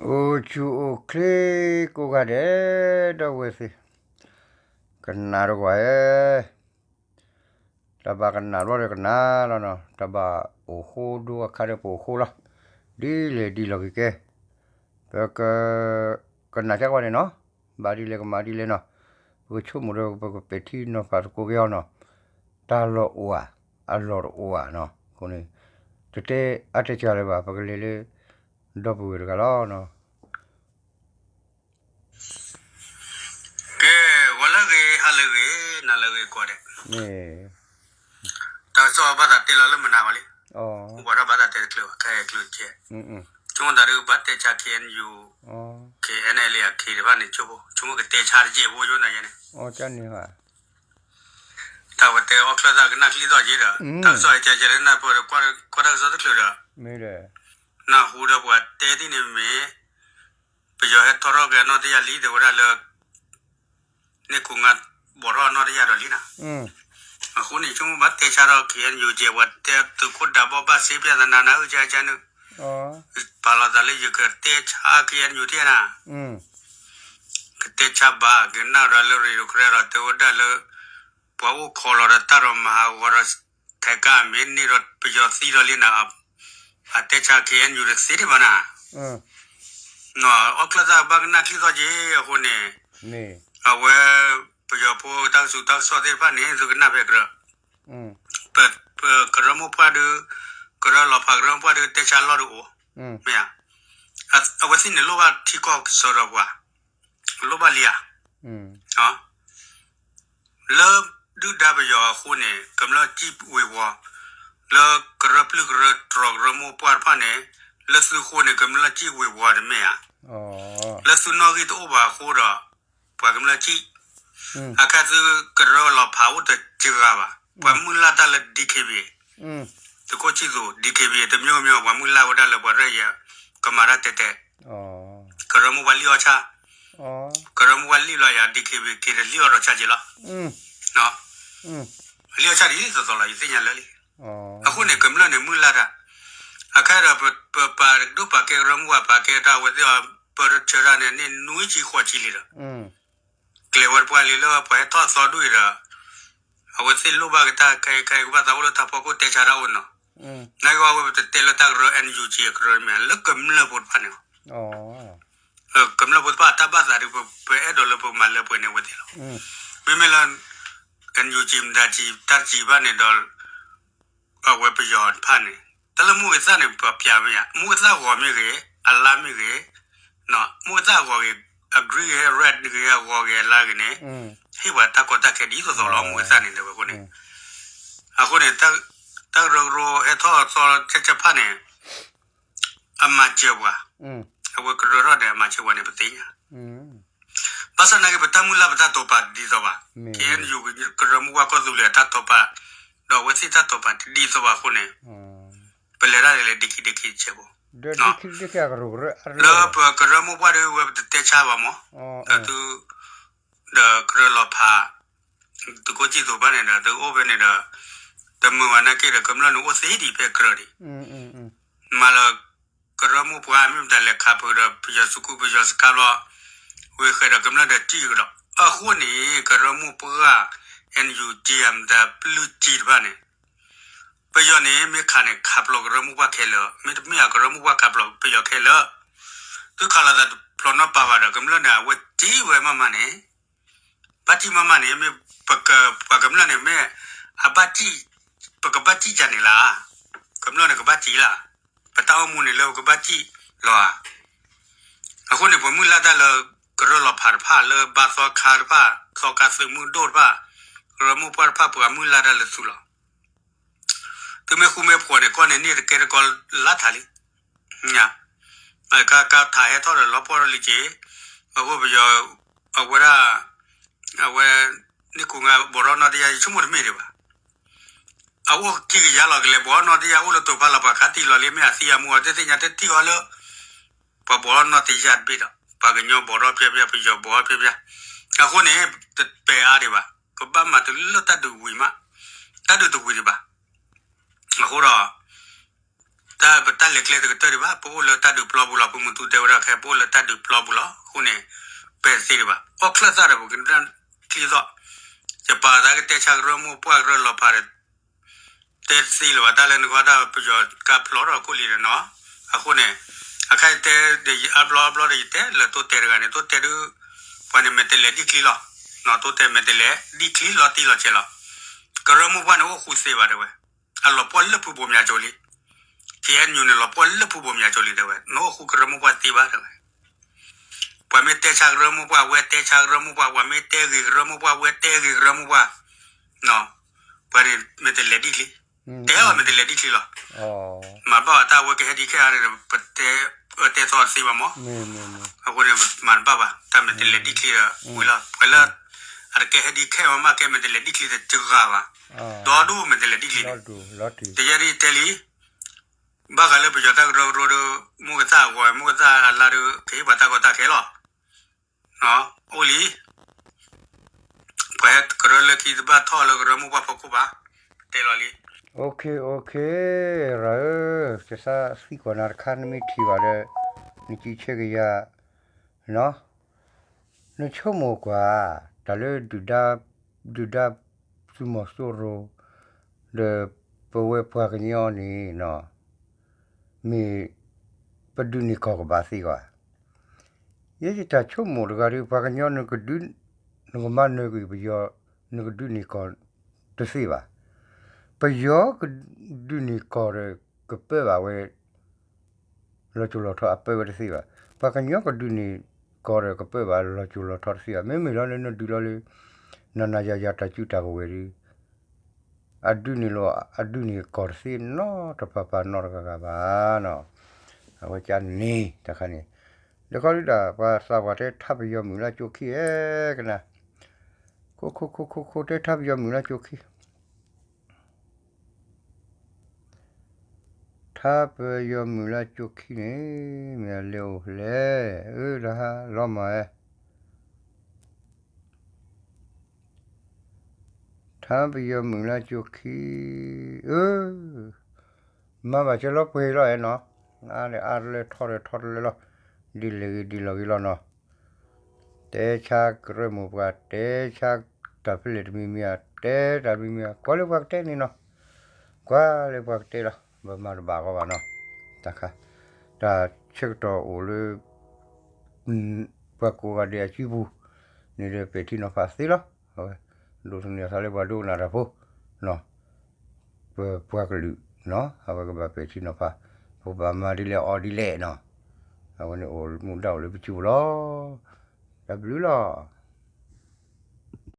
အိၣ်ဆူၣ်အိၣ်ချ့ကိးဂၤဒဲး ဒီပုၢ်ဝဲၢ်သ့ၣ်, ကနၣ်တကွၢ်ဧၢ, တၢ်ဘၣ်ကနၣ်ဘျီဒီးကနၣ်လီၤနီၤ, တၢ်ဘၣ်အိၣ်ဃိဒိအခါဒီးပအိၣ်ဃိလီၤ, ဒ်လဲၣ်ဒ်လဲၣ်ဂ့ၤကဲ, ပက ကနၣ်ကကွၢ်န့ၣ်နီၤ, ဘၣ်ဒ်လဲၣ်ကမၤဒ်လဲၣ်နီၤ, ပကဆိကမိၣ်ဒီးပကပဲာ်ထံနီၤဖးသကိးက့ၤအီၤနီၤ, တၢ်လီၢ်အိၣ်ဧါ, အလီၢ်တအိၣ်ဧါနီၤ, အဃိန့ၣ် တတဲအါတဲစှၤလၢၤဘၣ်, ပကလဲၤလၢ ဒီပုၢ်ဝဲၢ်တဂၤလီၤနီၤ. ကဲ, ဂီၤလၢအဂ့ၤ, ဟါလၢအဂ့ၤ, နၤလၢအဂ့ၤကိးဂၤဒဲး, တၢ်ကစီၣ်ဘၣ်သးတဲလီၤလၢမနုၤဘၣ်လံ, ပှၤထီၣ်ဘၣ်သးတဲတချုးဘၣ်, ခဲအံၤကျိၤကဲ, ဆိကမိၣ်တၢ်ဒုးဘၣ်တဲဆါ K N U, K N L A အခံတဖၣ်န့ၣ်, ဆိကမိၣ်ကတဲဆါတကဲးဖိယိနၤယဲန့ၣ်, တၢ်ဝဲတဲအီၣ်ချၢၣ်သးကနၣ်ချံသီၣ်က့ၤဒီး, တၢ်ကစီၣ်ဟဲကဲကဲလၢနၢ်ပၢၢ်ဒီး ကွၢ်တၢ်ကစီၣ်တချုးဒီး, နၢ်ဟူဒီးပှၤတဲသ့ၣ်န့ၣ်မ့ၢ် ပယီၤဟဲထီၣ်ထီၣ်က့ၤအနီၢ်တယၢ်လံ တဲဝဲဒၣ်လၢ န့ၢ်ခိၣ်ငါဘီးထီၣ်အနီၢ်တယၢ်ဒီးလံနီၤ. အဃိန့ၣ် ဆိကမိၣ်ဘၣ်တဲဆါထီၣ် K N U ကဲ ပှၤတဲသုးခိၣ်ဒးဘီဘၣ်စ့ ပြဿနာ နၤအုၣ်ကကနုာ်, ပာ်လီၤသးလၢယကတဲဆါ K N U ထဲနၤ, ကတဲဆါဘၣ် ကနၣ်ဒီးလၢရ့ဒိၣ်ကရဲဒီး တဲဝဲဒၣ်လၢ ပှၤအိၣ်ခိးလီၤဒီးတၢ်ဒီးမၤဟးဂီၤဒီး ထဲကါမ့ၢ်န့ၢ်ဒီးပယီၤသံဒီးလံနၤ, အတဲဆါ K N U တသ့ဒံးဘၣ်နၤ. အီၣ်ချၢၣ်သးဘၣ်ကနၣ်ချံသီၣ်က့ၤအဃိန့ၣ်, အဝဲ ပယီၤဖိတၢ်ကစူၤတၢ်ကစီၣ်သ့ၣ်တဖၣ်န့ၣ် သုကနၣ်ဖဲကြၢး, ပကရၢမိၢ်ပှၢ်ဒီး, ကရၢလီၤဖးကရၢမိၢ်ပှၢ်ဒီး တဲဆါလီၢ်တအိၣ်, မ့ၢ်ဧါ, အဝဲသ့ၣ်န့ၣ်လိၣ်ဘၣ်ထံကီၢ်ကစၢဒီးပှၤ, လိၣ်ဘၣ်လံဧါ လၢဒုၣ်ဒါပယီၤအဃိန့ၣ် ကမျၢၢ်စံၣ်ဝ့ၤဝီၤ, လၢကရၢပျုၢ်ကရၢတြီၤကရၢမိၢ်ပှၢ်တဖၣ်န့ၣ်, လၢသုဃိန့ၣ်ကမျၢၢ်စံၣ်ဝ့ၤဝီၤတမ့ၢ်ဧါ, လၢသုနီၣ်ဂံၢ်တအိၣ်ဘၣ်အဃိဒီး, ပှၤကမျၢၢ်စံၣ်, အခါသုကရၢလီၤဖးအိၣ်တစှၤဘၣ်, ပှၤမုၢ်လၢ်တၢ်လၢ D K B A, သုးခိၣ်ဆံၣ်သူး D K B A တမျိုးမျိုး ပှၤမုၢ်လၢ်ဝဲဒၣ်လၢပှၤရဲၣ်ယဲၢ်, ကမၤတၢ်တဲတဲ, ကရၢမိၢ်ပှၢ်လံၣ်အီၣ်ဆၣ် ကရၢမိၢ်ပှၢ်လံၣ်လီၤယၤ D K B A က့ၤတလံၣ်အီၣ်ဒီးဆၣ်က့ၤလီၤ, လံၣ်အီၣ်ဆၣ်ဒ်သိးသိးလီၤ ယသ့ၣ်ညါလၢလံ, အဃိန့ၣ် ကမျၢၢ်န့ၣ်မုၢ်လၢ်တၢ်, အခါဒီးပပာ်ဒိၣ်ပာ်ကဲကရၢမိၢ်ပှၢ် ပာ်ကဲတၢ်အဝဲသ့ၣ်အီၤ ပၢတဆၢတၢ်န့ၣ် န့ၢ်နွံဆံဃိးဆံလံဒီး ကျဲၤဝဲတပှၢ်လံလၢပှၤဟဲထီၣ်သီဒူၣ်အံၤဒီး, အဝဲသ့ၣ်လိၣ်ဘၣ်ကတၢ်ခဲအံၤခဲအံၤ ကဘၣ်သးအိၣ်လၢတၢ်ဖီခိၣ်တဲဆါတၢ်အိၣ်နီၤ, နာ်က့အဝဲပတတဲလၢတၢ်ကရၢ N U G အကရၢမ့ၢ် လၢကမျၢၢ်ဖိတဖၣ်န့ၣ်လီၤ, ကမျၢၢ်ဖိတဖၣ်တၢ်ဘၣ်သးဒုး ပအဲၣ်ဒိးလၢပမၤလၢပှဲၤန့ၣ်အဝဲသ့ၣ်လီၤ, မ့မ့ၢ်လၢ N U G မတၤတၢ်တစံးဘၣ်န့ၣ်ဒီး အဝဲပယီၤတဖၣ်န့ၣ် တၢ်လၢမူဂ့ၤသၣ်န့ၣ် ပပျးမ့ၢ်ဧါ, မူဂ့ၤသၣ်ဂီၤမ့ၢ်ဂ့ၤ, အလါမ့ၢ်ဂ့ၤ, မူဂ့ၤသၣ်ဂီၤဂ့ၤ, အ green ဂ့ၤ, red ဂ့ၤ, အဂီၤဂ့ၤ, အလါဂ့ၤန့ၣ်, ဟ့ၣ်ပှၤတၢ်ကီတၢ်ခဲဒ်သိးသိးလီၤ မူဂ့ၤသၣ်န့ၣ် တဲဝဲအဃိန့ၣ်, အဃိန့ၣ် တၢ်ကရၢကရိဟဲထီၣ်သီဆဲးဆဲးဖၣ်န့ၣ် အမၤစၢၤပှၤ, အဝဲကရၢထီၣ်န့ၣ် အမၤစၢၤပှၤန့ၣ် ပသ့ၣ်ညါ ဘၣ်ဆၣ်နာ်က့ ပတၢ်မုၢ်လၢ်ပတၢ်တိာ်ပာ်တဒ်သိးဘၣ်, K N U ကရၢမိၢ်ပှၢ်ကီၢ်သူလ့ၤအတၢ်တိာ်ပာ်, ဒီးအဝဲသ့ၣ်တၢ်တိာ်ပာ်တဒ်သိးဘၣ်အဃိန့ၣ်, ပလဲၤတၢ်လဲၤလဲၤဒံခံဒံခံတစဲးဖိ, လၢပကရၢမိၢ်ပှၢ်ဒီးဝဲပတတဲဆါဘၣ်မး, ဒီးသု, ဒီးကရၢလီၤဖး, သုးခိၣ်စံၣ်သူးဘၣ်န့ၣ်ဒီး သုအိၣ်ဖဲန့ၣ်ဒီး, တမုာ်ဘၣ်နာ်က့ဒီး ကမျၢၢ်န့ၣ်အိၣ်သ့ဒံးဖဲကြၢးဒံး မၤလၢ ကရၢမိၢ်ပှၢ်မ့ၢ်မတၤလဲၤခးဖုးဒီး ပယီၤစုခူပယီၤစခါဘျီ, ဝံၤဃဲဒီးကမျၢၢ်ဒီးစံၣ်ကဒီး, အဃိန့ၣ် ကရၢမိၢ်ပှၢ် N U G မတၤပျုၢ်စံၣ်တဖၣ်န့ၣ်, ပယီၤန့ၣ် မ့ၢ်ခးန့ၣ် ခးပျီကရၢမိၢ်ပှၢ်ခဲလၢာ်, မ့တမ့ၢ်အကရၢမိၢ်ပှၢ်ခးပျီပယီၤခဲလၢာ်, သုခးလိာ်သးတဖျီနီတပၤဘၣ်ဒီး ကမျၢၢ်န့ၣ် အဝဲစံၣ်ဝဲမးမးန့ၣ် ဘၣ်စံၣ်မးမးန့ၣ် မ့ၢ်ပက, ပှၤကမျၢၢ်န့ၣ်မ့ၢ်, အဘၣ်စံၣ်, ပကဘၣ်စံၣ်ယၤန့ၣ်လီၤ, ကမျၢၢ်န့ၣ်ကဘၣ်စံၣ်လီၤ, ပတၢ်အိၣ်မူန့ၣ်လၢပကဘၣ်စံၣ်လီၤဧါ, အဃိန့ၣ် ပမုၢ်လၢ်တၢ်လၢ ကရၢလီၤဖးတဖၣ်လၢဘါသီခါတဖၣ် သီခါသုးမုၢ်ဒိၣ်တဖၣ်, ကရၢမိၢ်ပှၢ်တဖၣ် ပှၤမုၢ်လၢ်တၢ်လၢသုလီၤ သုမ့ၢ်ဃူမ့ၢ်ဖိးန့ၣ် ကီၢ်န့ၣ်န့ၣ်တကဲတကီလၢထးလံ, ကါကါထးဟဲထီၣ်ဒီးလီၤပှီၢ်ထီၣ်လံက့ၤ, အဃိပယီၤ, အဝဲဒၣ်, အဝဲ, န့ၢ်ကိးငါဘီးထီၣ်နီၢ်တယၢ် ယဆိကမိၣ်တမ့ၢ်ဒံးဘၣ်, အအိၣ်ခံကယၤလီၤ ကလဲၤဘီးထီၣ်နီၢ်တယၢ် အိၣ်လၢတိၤဖးလီၤ ပှၤခးတံၢ်လီၤလံ မ့ၢ်အသံအမူအီၤ တသ့ၣ်ညါတထံၣ်အီၤလၢ ပှၤဘီးထီၣ်နီၢ်တယၢ်တဘ့ၣ်ဒီး ပှၤကညီဘီးထီၣ်ဖျဲးဖျဲး ပယီၤဘီးထီၣ်ဖျဲးဖျဲး, အဃိန့ၣ်, တပဲာ်အါဒံးဘၣ်, ကဘၣ်မၤတုၤလၢတၢ်ဒုးဝံၤမး, တၢ်ဒုးတဝံၤဒံးဘၣ်, အဃိဒီး, တၢ်ပတၢ်လဲၤကျဲတကတၢၢ်ဒံးဘၣ်, ပအိၣ်လၢတၢ်ဒုးပျီပူၤလီၤ. ဖုမူတူတဲဝဲဒၣ်ခဲ ပအိၣ်လၢတၢ်ဒုးပျီပူၤလီၤ. အဃိန့ၣ် ပသ့ဒံးဘၣ်, အီၣ်ချၢၣ်သၣ်ဒီးပကနၣ်ချံသီၣ်, ယပာ်သးကတဲဆါကရၢမိၢ်ပှၢ်ကရၢလီၤဖးဒီး တဲတသ့လၢၤဘၣ်, တၢ်လၢနကွၢ်တၢ်ပယီၤကါဖျိးထီၣ်ခိၣ်လံဒီးနီၤ. အဃိန့ၣ် အခါတဲဒီး အါဘျီအါဘျီဒီး ယတဲလၢတိတဲာ်တဂၤန့ၣ် တိတဲာ်ဒုး ပှၤန့ၣ်မဲာ်တဲးလဲးဒံၣ်ချံလီၤ. တိတဲာ်မဲာ်တဲးလဲးဒံၣ်ချံလီၤတံၢ်လီၤဆဲးလီၤ. ကရၢမိၢ်ပှၢ်န့ၣ်အိၣ်ဃုသ့ဘၣ်တဲဝဲ, အလီၤပှီၢ်လၢဖုဘိးမၠးကၠိလံ. ခ့ၣ်အဲၣ်ယူၣ်န့ၣ် လီၤပှီၢ်လၢဖုဘိးမၠးကၠိလံတဲဝဲ, နအိၣ်ဃုကရၢမိၢ်ပှၢ်သ့ဘၣ်တဲဝဲ. ပှၤမ့ၢ်တဲဆါကရၢမိၢ်ပှၢ် ဝဲတဲဆါကရၢမိၢ်ပှၢ်, ပှၤမ့ၢ်တဲဂ့ၤကရၢမိၢ်ပှၢ် ဝဲတဲဂ့ၤကရၢမိၢ်ပှၢ်, ပှၤန့ၣ်မဲာ်တဲးလဲးဒံၣ်ချံ, တဲအီၤမဲာ်တဲးလဲးဒံၣ်ချံလီၤ. မၤတဘၣ်ဘၣ် တၢ်ဝဲကဟဲဒံးခဲအံၤဒီး ပတဲအၢတဲသီတသ့ဘၣ်မး. အဃိန့ၣ် မၤတဘၣ်ဘၣ် တၢ်မဲာ်တဲးလဲးဒံၣ်ချံဒီးဝံၤလီၤ. ပှၤလၢ အတကဲဟဲဒံးခဲအံၤမး ကဲမဲာ်တဲးလဲးဒံၣ်ချံဒီးတဂၤဘၣ်, ဒီဒိၣ်မဲာ်တဲးလဲးဒံၣ်ချံန့ၣ်, တယဲဒ်တဲလံ ဘၣ်ဃးလၢပယီၤတၢ်ကရၢကရိဒီး မိၢ်ကသၣ်အဂီၤ မိၢ်ကသၣ်အလါဒီး ကဟ့ၣ်ပှၤတၢ်ကီတၢ်ခဲလီၤ. အိၣ်လံ ပှၤဟဲကရၢလၢခံတဘၣ်ထီၣ်လၢကရၢမိၢ်ပှၢ်ဖီခိၣ်ဘၣ်, တဲလီၤလံ. အိၣ်ခ့ အိၣ်ခ့ ရၤဧၢ, ကစၢ်သံကွၢ်နၤတခါ နမ့ၢ်ထံၣ်ဘၣ်ဒီး နစံးဆၢကယၤ နီၤ, နဆိကမိၣ်ကွၢ် တၢ်လၢ ဒုၣ်ဒါသုးမီၤစိရိၤ ဒီးပဝဲပှၤကညီန့ၣ်နီၤ မ့ၢ်ပဒုးန့ၢ်ကီၢ်ကဘၣ်သ့ဧါ. ယဲယတၢ်ဆိကမိၣ်တဂၤဒီး ပှၤကညီနကဒုး, နကမၤနၢၤကွံာ်ပယီၤ နကဒုးန့ၢ်ကီၢ်တသ့ဘၣ်. ပယီၤကဒုးန့ၢ်ကီၢ်ဒီး ကပၢဘၣ်ဝဲ လီၤစိၤလီၤထီအပၢဝဲတသ့ဘၣ်. ပှၤကညီကဒုးန့ၢ်ကီၢ်ဒီးကပၢဘၣ်လီၤစိၤလီၤထီတသ့ဘၣ်. မ့မ့ၢ်လီၤလၢနဒုးလီၤလၢ နၤနၤယၤယၤတၢ်စုတၢ်ကဝဲၤဒီး အဒုးန့ၢ်လီၤ အဒုးန့ၢ်ကီၢ်တသ့နီတပၤပၤနီတဂၤဂၤဘၣ်နီၤ. အဝဲကန့ၣ်တခါန့ၣ် ဒီးခီဒုးတၢ် ပှၤသးပှၢ်တဲထါပယီၤမုၢ်လၢကၠိခံအဲကနၤ ခိခိခိခိခိတဲထါပယီၤမုၢ်လၢကၠိခံ ထါပယီၤမုၢ်လၢကၠိခံန့ၣ် မ့ၢ်အလဲၤအိၣ်ဖဲလဲၣ်, အၢ တဟါလီၤမၢ်ဧဲ, ထါပယီၤမုၢ်လၢကၠိခံ, အၢ မၤဘၣ်ကလီၤပှဲၤလီၤအဲၣ်နီၤ, အါဒီးအါတလၢ ထီဒီးထီတလၢလီၤ, ဒ်လဲၣ်ဂ့ၤဒ်လဲၣ်ဂ့ၤလီၤနီၤ. တဲဆါကရၢမိၢ်ပှၢ် တဲဆါတၢ်ဖဲလဲၣ်တမံၤမံၤဧါ, တဲတၢ်တမံၤမံၤဧါ, ကွၢ်လၢပှၤကတဲန့ၣ်နီၤ, ကွၢ်လၢပှၤကတဲလီၤ, ဘၣ်မၤတဘၣ်ဂီၢ်ဘၣ်နီၤ, တၢ်ခါ, တၢ်ဆၢကတီၢ်အိၣ်လၢ ပှၤကိးဂၤဒဲးအစုပူၤန့ၣ်ဒီး ပဲာ်ထံနီၤဖးသ့လီၤ. အဝဲ ဒိးသန့ၤအသးလၢပှၤဒိကနၣ်တၢ်ဖိနီၤ, ပပှၤကလုာ်နီၤ အဝဲကဘၣ်ပဲာ်ထံနီၤဖး, ပကဘၣ်မၤဒ်လဲၣ်အီၤဒ်လဲၣ်နီၤ, အဝဲန့ၣ်အိၣ်မူဒါအိၣ်လၢပစုပူၤလီၤ. တၢ်ဘျုးလီၤ.